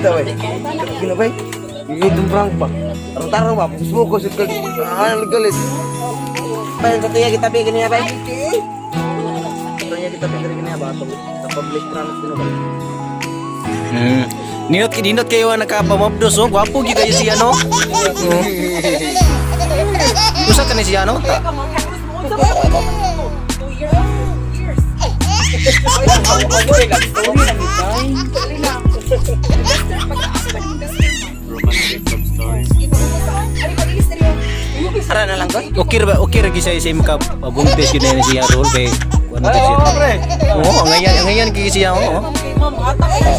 Kita ba? Gina ba? Itong prank ba? Tarong-tarong ba? Gusto ko sa Ah, galit. Bay, sa tuya kita bi ganina bay. Sa tuya kita bi ganina ba? Sa public prank din ba? Ninot ninot kayo ang nakapamabdos oh. Gwapo gyud kayo siya no. Usa ka ni siya no? Ta. Ara na lang ko. Okay ra ba? Okay ra gyud siya sa imong kapabuntis gyud na siya rol kay kuan na siya. Oo, ang ngayan gyud siya oo.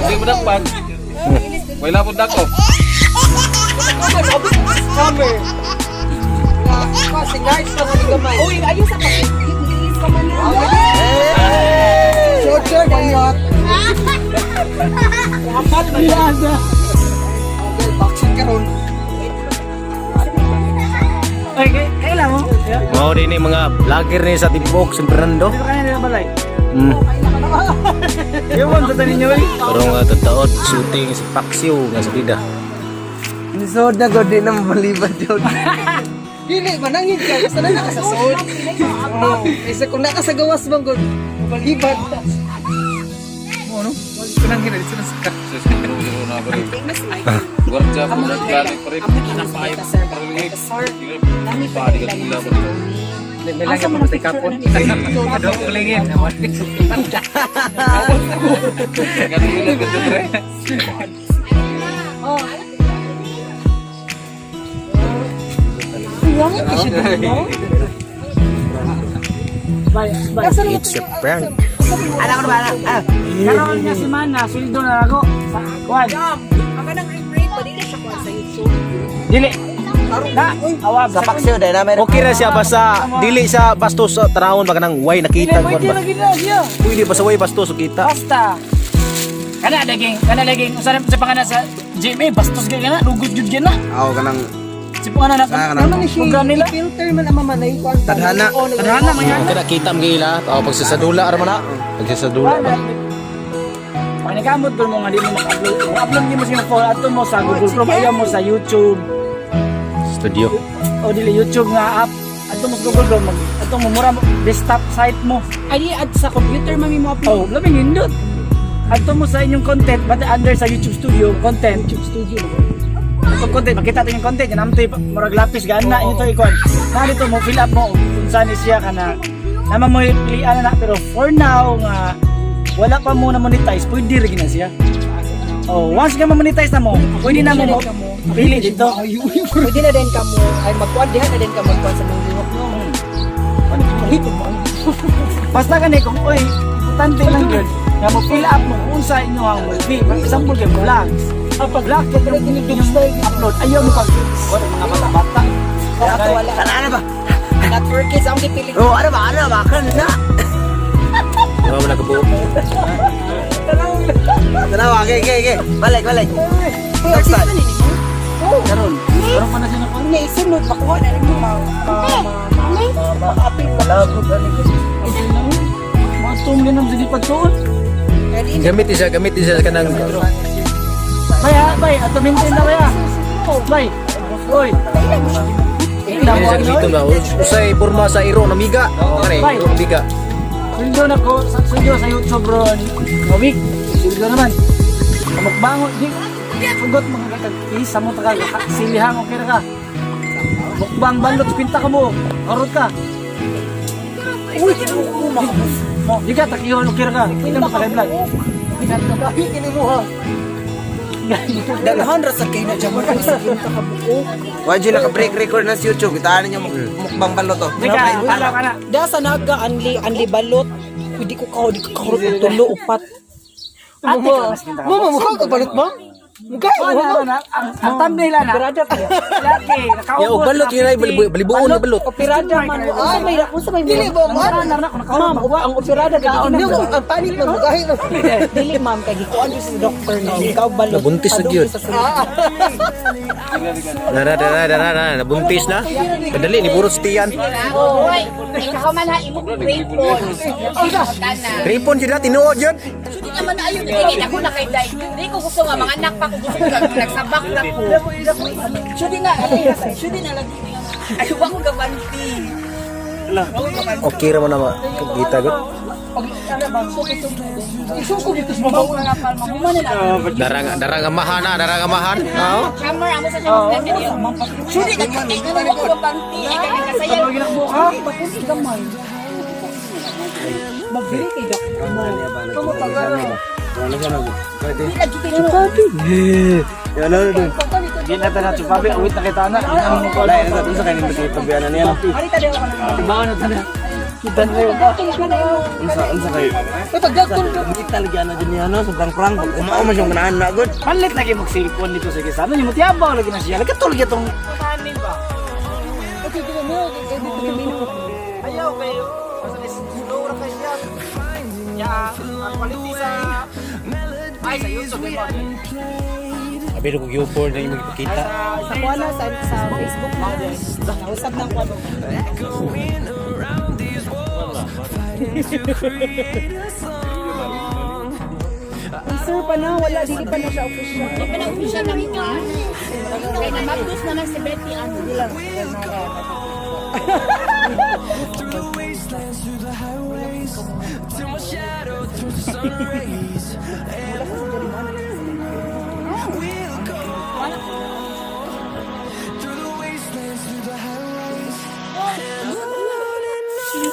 Hindi mo dakpan. Wala po dako. Uy, ayaw sa pag-iis ka man na. Short short bayot. Vaccine karon. Ay, kailan mo? Mao din ni mga vlogger ni sa Tibuok San Fernando. Dito kanina balay. Ewan sa tanin niyo eh. Karong tataod shooting sa Paxio nga sa Bida. Nisod na gud di na maliban jud. Dili manangin ka basta na nakasasod. Oh, isa kung nakasagawas bang gud. Maliban. Ano? Kunang hina dito na sa ka. Guardia po na planet pa rin. Asa mo na picture na Adok kulingin. It's a prank. Ana ko ba ana? Ah. Karon nga si Mana, sweldo na ako. Sa kuan. Ang kanang reprint, pwede na siya kuha sa YouTube. Dili. Na, awag. Sa Paxio dai na Okay ra siya basta dili sa bastos sa tarawon ba kanang way nakita Dili, kuan pwede ba. na gid na siya. Pwede basta way bastos so kita. Basta. Kana daging, kana daging usa sa pangana sa GMA bastos gyud kana, lugod gyud gyud na. Aw kanang Si pangana na Ah, kanang- program nila. Filter man ang mamanay ko ang Tadhana. Tadhana man yan. Kada kita mga ila, oh, pagsasadula ra man na. Pagsasadula ba. Pag nagamot doon mo nga di mo maka-upload. Kung upload mo sa phone, ato mo sa Google Chrome, ayaw mo sa YouTube. Studio. O dili YouTube nga app. Ato mo sa Google Chrome, ato mo mura mo, desktop site mo. Ay, di, at sa computer, mami mo upload. Oh, labing hindot. Ato mo sa inyong content, bata under sa YouTube Studio, content. YouTube Studio. Atong content, makita ito yung content, yan amtoy, murag lapis, gana, ito ikon. Na dito mo, fill up mo, kung saan ni siya ka na, naman mo pilian na na, pero for now, nga, wala pa mo na monetize, pwede rin na siya. Oh, once ka ma-monetize na mo, pwede na mo, pili dito. Pwede na din ka mo, ay magkuhan, diha na din ka magkuhan sa mga lihok no. Basta ka kung oy, importante lang yun, nga mo fill up mo kung unsa inyo ang movie. For example, kay vlogs. Ang pag-vlog, kaya upload, ayaw mo pag, wala mga bata-bata. Ato wala. Ana ba? Not for kids, ang gipili. Oh, ana ba? Ana ba? Kan na. Wa man nakabuo. Tanawa, okay, okay, okay. Balik, balik. Next time. Karon, karon pa na siya nakuha. Ang naisunod, makuha na rin mo ma ma ma ma ma-appeal. Mga tumlin ang sige pagtuon. Gamit isa kanang Bay, bay, ato maintain na baya. Bay. Oy. Dili sa gamiton ba. Usay porma sa iro namiga. Oh, kare, iro namiga. Sweldo na ko, sa sweldo sa YouTube bro. A week. Sweldo naman. Mukbango di sugot mga katag isa mo tagal silihang okay ra ka. Mukbang balot pinta ka mo. Karot ka. Uy, makabus. Mo, di ka takihon okay ra ka. Hindi mo ka vlog. Daghan ra sa kay na jamar ang sa kinta ka buo. Why dyan naka-break record na sa YouTube? Kitaan ninyo mukbang balot to. Di ka, alam ka na. Da sa naga anli anli balot. Uy, di ko ka di ko kahurot og tulo upat. Ate ka mas pinta ka. Mo mukha ka balot ba? Mukha Wala na, ang thumbnail na. Operada ka. Laki, Ya, og balot yun ay balibuon na balot. Operada man. Unsa may unsa may Dili ba man? Ma'am, ang operada kay Ang ang panit man mukha man. Dili ma'am kay gikuan jud sa doktor na ikaw balot. Nabuntis na gyud. Padung sa sulod. Na na na na na na nabuntis na. Kadali ni burot sa tiyan. Oy, ikaw man ha imo grateful. Tanan. Ripon jud na tinuod jud. Hindi naman ayo dili ako na kay Day. Di ko gusto nga mga anak pa Ako busog ka, nagsabak na ko. Shudi na, shudi na lagi. Ay, wa ko gabanti. Okay ra man na makita gud. Darang darang amahan na, darang amahan. Oo. Camera amo sa siya mas Shudi na kay wa ko gabanti. Ay kay kasaya. Magbili kay Doc. Di na tanan chupabi, awit na kita na. Ang ko Wala, ano sa kanin ba tabianan niya? Tibaw na tanan. Kita na yun. Unsa unsa kayo? Kita lagi ana dyan niya no, sobrang prank. Kumao man siyang ganahan na good. Palit lagi mag cellphone dito sa kisano. Yung mutiyabaw lagi na siya. Lagi tulog itong. Ayaw kayo. Basta slow ra kayo siya. Ya, ang quality sa ay sa YouTube din ba? Abi ko gyupor na imong ipakita. Sa kuana sa Facebook na. Nausap ng kuano. Ay, sir, pa na, wala, dili pa na siya official. Di pa na official na mo ah. Kay na mabdus naman si Betty ano.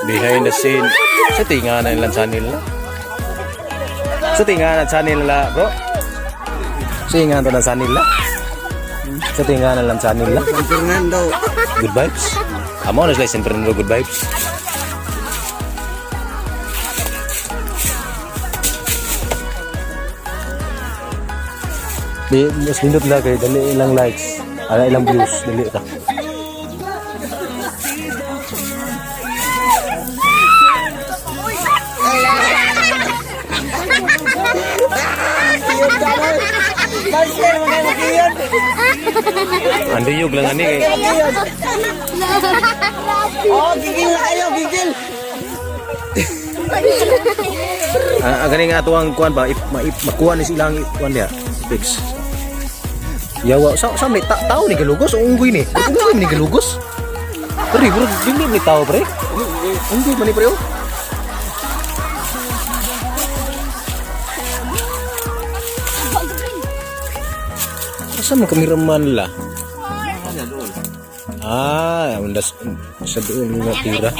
Behind the scene. Sa tinga na ilang channel na. Sa tinga na channel la, bro. Sa tinga na lang channel la. Sa tinga na lang channel la. San Fernando. Good vibes. Amo na sila San Fernando good vibes. Di, mas nindot lang kay dali ilang likes, ala ilang views, dali ta. Anduyog lang ani kay. Oh, gigil na kayo, gigil. Ah, gani nga atuang kuan ba ip, maip, makuha ni silang kuan diha. Fix. Yawa, sa may tao ni galugos o unggoy ni? Unggoy ni galugos. Pre, bro, dili ni tao pre. Unggoy man ni pre. Oh. Asa man kameraman la? Ah, undas sa doon nga tira.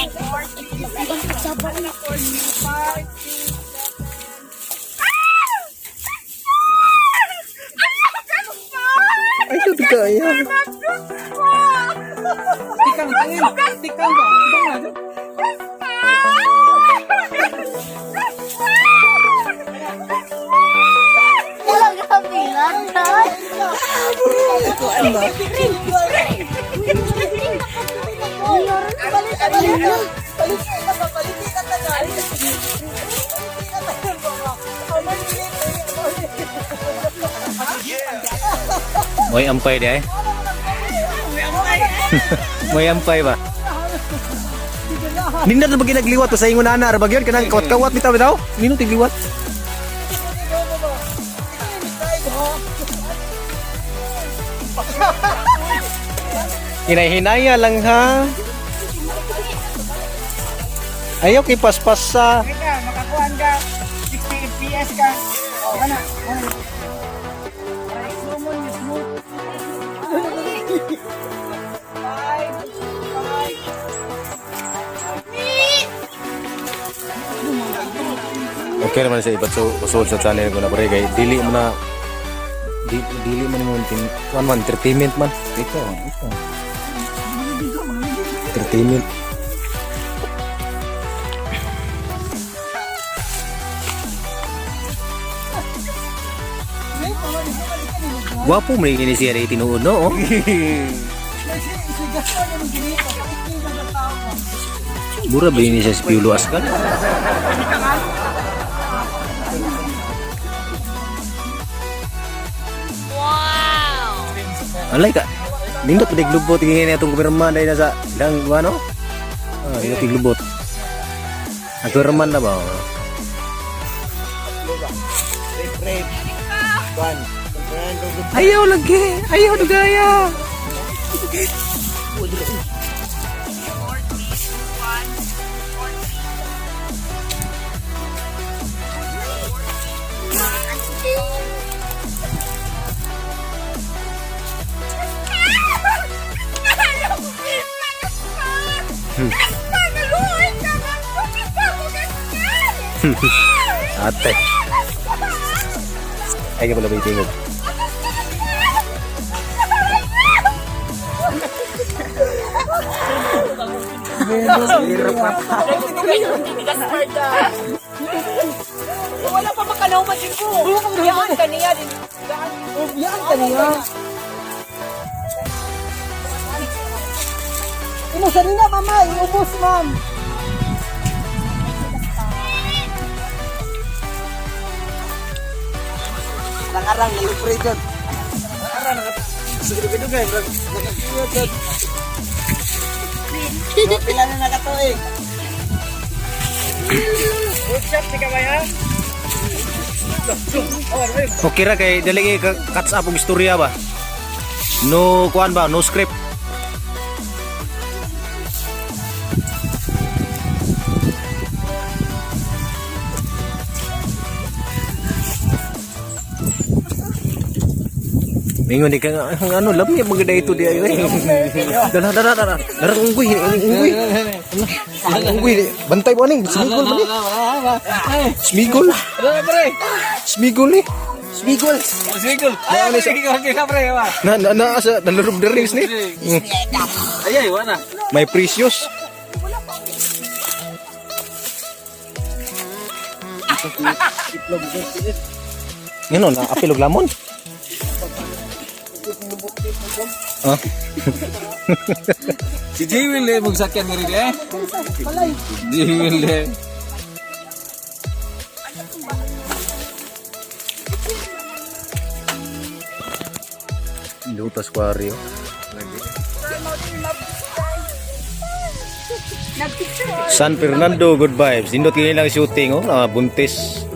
Ay, sabi ka, ayan. Tikang tangin. Tikang ba? Bang Walang kabilan. May ampay di ay. May ampay ba? Nindot na ba ginagliwat pa sa ingon ana ra ba gyud kanang kawat-kawat bitaw bitaw? Nindot tigliwat. Hinay-hinaya lang ha. Ayaw kay paspas sa. Ka, makakuan ka 60 FPS ka. Oh, kana. Kana. Para slow mo yung smooth. Okay naman sa iba't so usul sa channel ko na pre kay dili mo na dili man mo tin kuan man entertainment man ikaw ikaw entertainment. Gwapo man ini siya rin tinuod no oh. Mura ba ini siya si Piolo Ascal? Alay ka. Nindot pa tiglubot tingin niya itong kumirman dahil nasa ilang ano? Ah, nindot tiglubot. Ang kumirman na ba? Oh. Rape, rape. One. San Fernando Ayaw lagi. Ayaw dugaya. Ate. Ay, ka pala ba itingog? Wala pa makanaw man din ko. Yaan ka niya din. Yan kaniya. Imo sa nina mama, iubos ma'am. Arang-arang nalupre dyan. Arang-arang nakadugay-dugay. Nakakiyot dyan. Pila na nakatuig. Okay ra kay dali kay catch up og istorya ba. No kuan ba, no script. Mingon di ka nga, ang ano, lami ang maganda ito di ayo eh. Dala, dala, dala. Dala, unggoy, unggoy. Unggoy, bantay mo ani, smigol man ni. Smigol. Smigol ni. Smigol. Smigol. Ay, sige, pre, wa. Na na na sa the Lord of the Rings ni. Ay, ay, wala. May precious. Ngano na apil og lamon? Ah, Si Jewel eh, magsakyan nga rin eh. Jewel eh. Lutas Quario. San Fernando, good vibes. Nindot kini lang shooting oh, ah, buntis.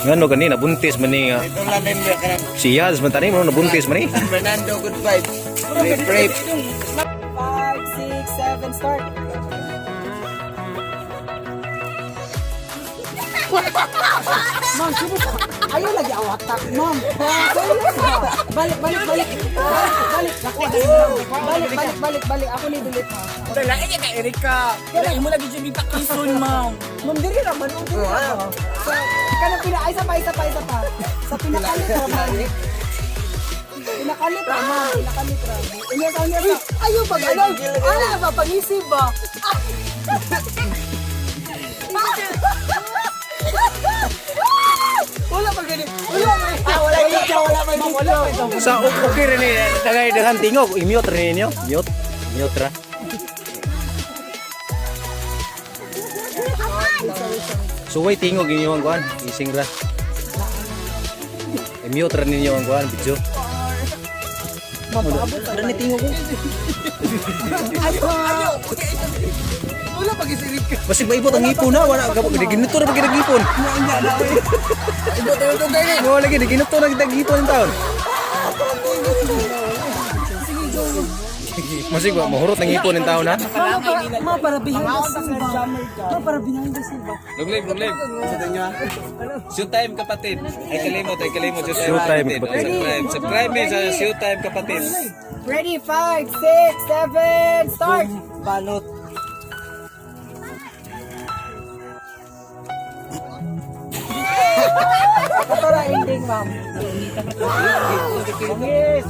Ngano kanina buntis man ni nga. Ito lang din ba kanang Si Yaz man tani mo nabuntis man ni. Fernando, good vibes. Rape, rape. 5, 6, 7, start. Ma'am, sino ba? Ayaw lagi awatak, ma'am. Balik, balik, balik. Balik, balik. Naku, Balik, balik, balik, balik. Ako ni delete ha. Dala niya ka Erika. Dala mo lagi dyan ipakison, ma'am. Ma'am, diri ra man. Oh, diri ra. Sa kanang pina ay isa pa, isa pa, isa pa. Sa pinakalit ra ma'am. Pinakalit ra ma'am, pinakalit ra. Unya sa unya sa. Ayaw pag ano? Ala ba pangisip ba? Wala pa gani. Wala pa. Wala video, wala pa video. Wala pa. Sa okay rin ni dagay daghan tingog, i-mute rin ninyo. Mute. Mute ra. Suway tingog inyo ang kuan, ising ra. I-mute ra ninyo ang kuan video. Wala ni tingog ko. Wala pag isilig ka. Basig maibot ang ngipon na, wala ka ginuto ra pag ngipon. Ibot ang dugay ni. Wala lagi ginuto na kita ngipon ang taon. Masig ba mahurot ang ngipon ng taon ha? Ma para behind the scene ba? Ma para behind the scene ba? Long live, long live. Shoot time kapatid. Ay kalimot, ay kalimot. Shoot Shoot time, kapatid. Subscribe, subscribe me sa Shoot time kapatid. Ready, 5, 6, 7, start! Balot. Ito na ending, ma'am. Yes.